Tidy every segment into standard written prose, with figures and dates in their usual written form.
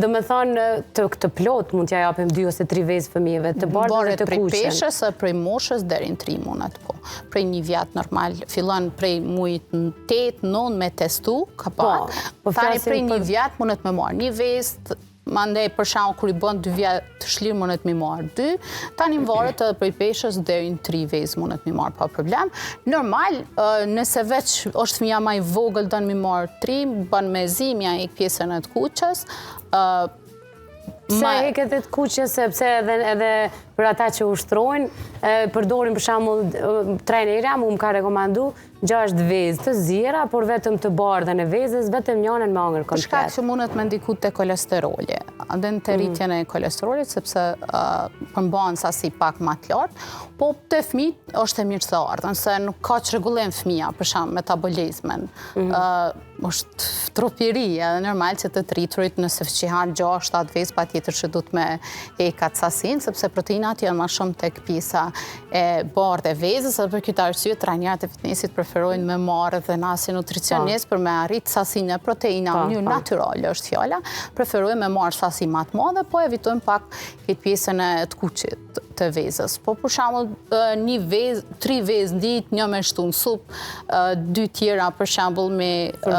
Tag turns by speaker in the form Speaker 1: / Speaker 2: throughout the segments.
Speaker 1: Do me thonë, të, të plot mund t'ja japim dy ose tri vezë fëmijëve, të bardhën dhe të
Speaker 2: prej
Speaker 1: kuqen.
Speaker 2: peshës, e prej moshës deri në 3 mundet, po. Prej një vjet normal, fillon prej mujit në 8, 9 me testu, ka
Speaker 1: Po,
Speaker 2: pak.
Speaker 1: po
Speaker 2: Tani
Speaker 1: flasim
Speaker 2: prej një
Speaker 1: për-
Speaker 2: vjet mundet me marrë një vezë, mandej për shembull kur i bën dy vjet të shlirë mundet me marrë dy, tani varet edhe prej peshës deri në 3 vezë mundet me marrë pa problem. Normal, nëse veç është fëmija ma i vogël don me marrë 3, bën me zi, m'ja ik pjesën e të kuqes,
Speaker 1: Pse
Speaker 2: Ma-
Speaker 1: heket e të kuqe, sepse edhe, edhe për ata që ushtrojnë, e, përdorin për shembull e, trajnerja mu më ka rekomandu gjashtë vezë të zira, por vetëm të bardhën e vezës, vetëm njënën me hangër
Speaker 2: Për shkak
Speaker 1: komplet.
Speaker 2: që mundet me ndiku te kolesteroli, dhe në të rritjen e kolesterolit, sepse uh, përmban sasi pak ma të lartë, po te fëmijët është e mirë se ardhën, se nuk ka çrregullim fëmija, për shembull metabolizmin. uh, është trupi i ri, edhe normal që të të rriturit nëse fqihan 6-7 vezë, patjetër që duhet me e katë sasin, sepse proteinat janë ma shumë tek pjesa e bardhë e vezës, edhe për këtë arsye trajnerat e fitnessit preferojnë me marrë edhe na si nutricionist për me arrit sasinë e proteina
Speaker 1: Po,
Speaker 2: në mënyrë
Speaker 1: po.
Speaker 2: natyrale është fjala, preferojmë me marrë sasi ma të madhe, po evitojmë pak këtë pjesën e të kuqit të vezës. Po për shembull, një vezë, tri vezë në ditë, një me shtu në supë, dy tjera për shembull me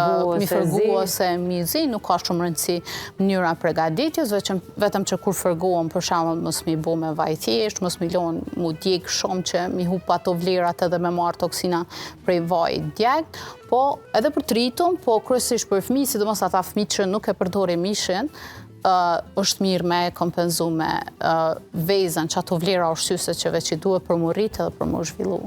Speaker 1: Fërgu
Speaker 2: mi
Speaker 1: ose
Speaker 2: fërgu
Speaker 1: zi.
Speaker 2: ose mi zi, nuk ka shumë rëndësi mënyra përgatitjes, vetëm vetëm që kur fërgohen për shembull mos mi bo me vaj thjesht, mos mi lon mu djeg shumë që mi hup ato vlerat edhe me marrë toksina prej vajit djeg, po edhe për të rritun, po kryesisht për fëmijë, sidomos ata fëmijë që nuk e përdorin mishin, uh, është mirë me kompenzu me uh, vezën, që ato vlera ushqyese që veç i duhet për mu rritë edhe për mu zhvillu.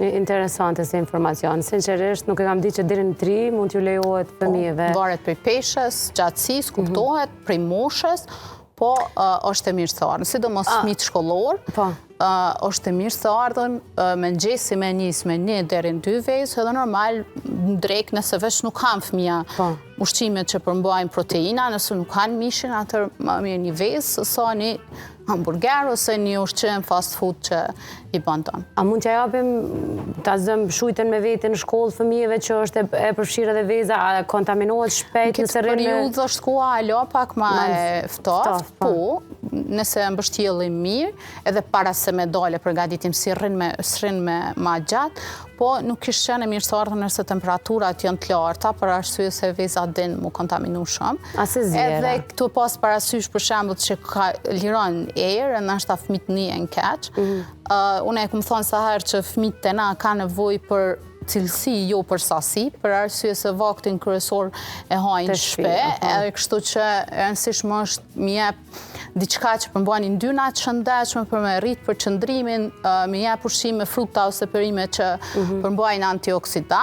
Speaker 1: Interesante si informacion. Sinqerisht, nuk e kam di që deri në 3 mund t'ju lejohet
Speaker 2: Po,
Speaker 1: fëmijëve.
Speaker 2: Varet prej peshës, gjatësisë, kuptohet, prej moshës, po uh, është e mirë se ardhën. Sidomos fëmijët shkollor,
Speaker 1: Po.
Speaker 2: uh, është e mirë se ardhën, uh, me ngjesi me njës me një deri në dy vezë, edhe normal në drek nëse veç nuk kanë fëmija
Speaker 1: Po.
Speaker 2: ushqimet që përmbajnë proteina, nëse nuk kanë mishin, atër më mirë një vezë, sa një hamburger ose një ushqim fast food që i bën dëm.
Speaker 1: A mund t'ja japim, ta zëm shujtën me vete në shkollë fëmijëve që është e, e përfshirë edhe veza, a kontaminohet shpejt
Speaker 2: Këtë
Speaker 1: nëse rrin me...
Speaker 2: periudhë është koha alo pak ma
Speaker 1: Ma
Speaker 2: e ftohtë,
Speaker 1: ftohtë, po.
Speaker 2: po, nëse e mbështjellim mirë, edhe para se me dale përgatitim si rrin me, s'rrin me ma gjatë, po nuk kishte qenë e mirë se ardhën nëse temperaturat janë të larta, për arsye se veza din mu kontaminu shumë.
Speaker 1: A se zjera.
Speaker 2: Edhe këtu pas parasysh për shembull që ka liron erë, ndoshta fëmijët nihen keq. Mm unë e kum thonë sa herë që fëmijët të na kanë nevojë për cilësi, jo për sasi, për arsye se vaktin kryesor e hajnë
Speaker 1: Te
Speaker 2: në
Speaker 1: shtëpia,
Speaker 2: shpe,
Speaker 1: po.
Speaker 2: edhe kështu që e rëndësishme është mi jep diçka që përmban yndyna të shëndetshme për me rrit për qëndrimin, mi jep ushqime, frukta ose perime që
Speaker 1: Mhm.
Speaker 2: përmbajnë antioksidantë.